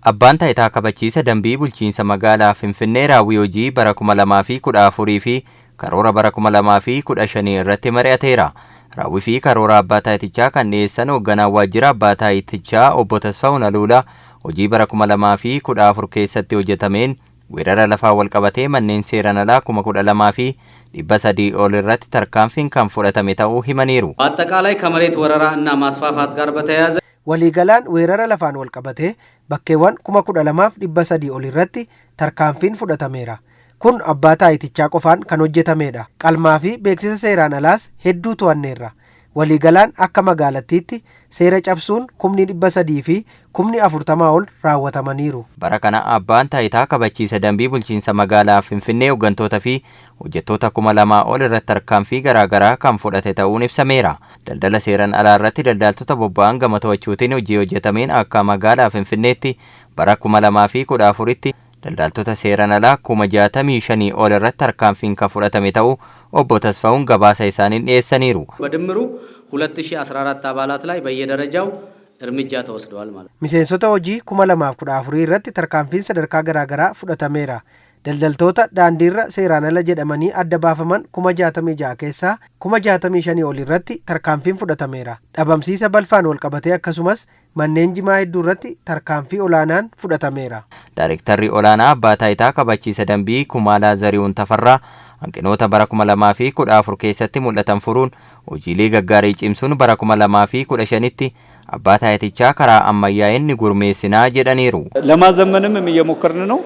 Abbaan Taayitaa Kabachiisa Dambii Bulchiinsa Magaalaa Finfinnee raawwii hojii bara 2014 fi karoora bara 2015 irratti mari'ateera. Raawwii fi karoora abbaa taayitichaa kan dhiyeessan hoogganaan waajjira abbaa taayitichaa obbo Tasfaa'un Aluulaa, hojii bara 2014 keessatti hojjetameen weerara lafaa walqabatee manneen seeraan alaa 12,300 ol irratti tarkaanfiin kan fudhatame ta'uu himaniiru. በአጠቃላይ ከመሬት ወረራ እና ማስፋፋት ጋር በተያያዘ Waliigalaan weerara lafaan walqabatee bakkeewwan 12,300 ol irratti tarkaanfiin fudhatameera. Kun abbaa taayitichaa qofaan kan hojjetamedha. Qalmaa fi beeksisa seeraan alaas hedduu to'anneerra. Waliigalaan akka magaalattiitti seera cabsuun 340,000 ol raawwatamaniiru. Bara kana abbaan taayitaa kabachiisa dambii bulchiinsa magaalaa Finfinnee hooggantoota fi hojjettoota 2,000 ol irratti tarkaanfii garaagaraa kan fudhate ta'uun ibsameera. Daldala seeraan alaa irratti daldaltoota bobba'an gama to'achuutiin hojii hojjetameen akka magaalaa Finfinneetti bara 2014tti daldaltoota seeraan alaa 65,000 ol irratti tarkaanfiin kan fudhatame ta'uu obbo Tasfaa'uun gabaasa isaaniin dhiyeessaniiru. በድምሩ 2014 አባላት ላይ በየደረጃው እርምጃ ተወስደዋል ማለት ነው። Miseensota hojii 2014 irratti tarkaanfiin sadarkaa garaagaraa fudhatameera. Daldaltoota daandiirra seeraan ala jedhamanii adda baafaman 66,000 keessaa 65,000 ol irratti tarkaanfiin fudhatameera. Dhabamsiisa balfaan walqabatee akkasumas manneen jimaa hedduu irratti tarkaanfii olaanaan fudhatameera. Daarektarri olaanaa abbaa taayitaa kabachiisa dambii Kumaalaa Zarihuun Tafarraa hanqinoota bara 2014 keessatti mul'atan furuun hojiilee gaggaarii cimsuun bara 2015tti abbaa taayitichaa karaa ammayyaa'een ni gurmeessinaa jedhaniiru. ለማዘመንም እየሞከርን ነው።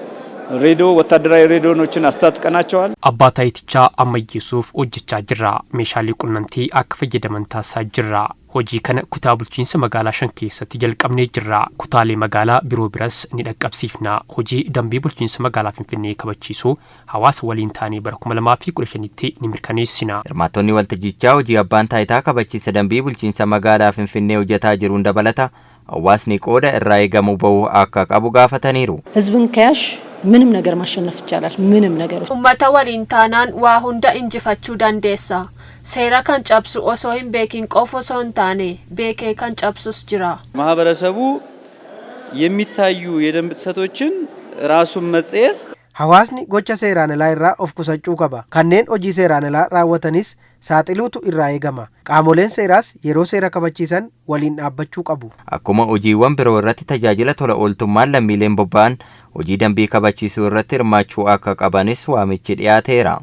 ሬዲዮ ወታደራዊ ሬዲዮኖችን አስታጥቀናቸዋል። Abbaa taayitichaa ammayyeessuuf hojjechaa jirra. Meeshaalee qunnamtii akka fayyadaman taasisaa jirra. Hojii kana kutaa bulchiinsa magaalaa shan keessatti jalqabnee jirra. Kutaalee magaalaa biroo biras ni dhaqqabsiifna. Hojii dambii bulchiinsa magaalaa Finfinnee kabachiisuu hawaasa waliin taanee bara 2015tti ni mirkaneessina. Hirmaattonni waltajjichaa hojii abbaan taayitaa kabachiisa dambii bulchiinsa magaalaa Finfinnee hojjetaa jiruun dabalata hawaasni qooda irraa eegamu bahuu akka qabu gaafataniiru. ህዝብን ከያሽ ምንም ነገር ማሸነፍ ይቻላል። ምንም ነገሮች Ummata waliin taanaan waa hunda injifachuu dandeessa. Seera kan cabsu osoo hin beekin qofa osoo hin taane beekee kan cabsus jira. ማህበረሰቡ የሚታዩ የደንብ ጥሰቶችን ራሱን መጸየፍ Hawaasni gocha seeraan alaa irraa of qusachuu qaba. Kanneen hojii seeraan alaa raawwatanis saaxiluutu irraa eegama. Qaamoleen seeraas yeroo seera kabachiisan waliin dhaabbachuu qabu. Akkuma hojiiwwan biroo irratti tajaajila tola ooltummaan lammiileen bobba'an hojii dambii kabachiisuu irratti hirmaachuu akka qabanis waamichi dhiyaateera.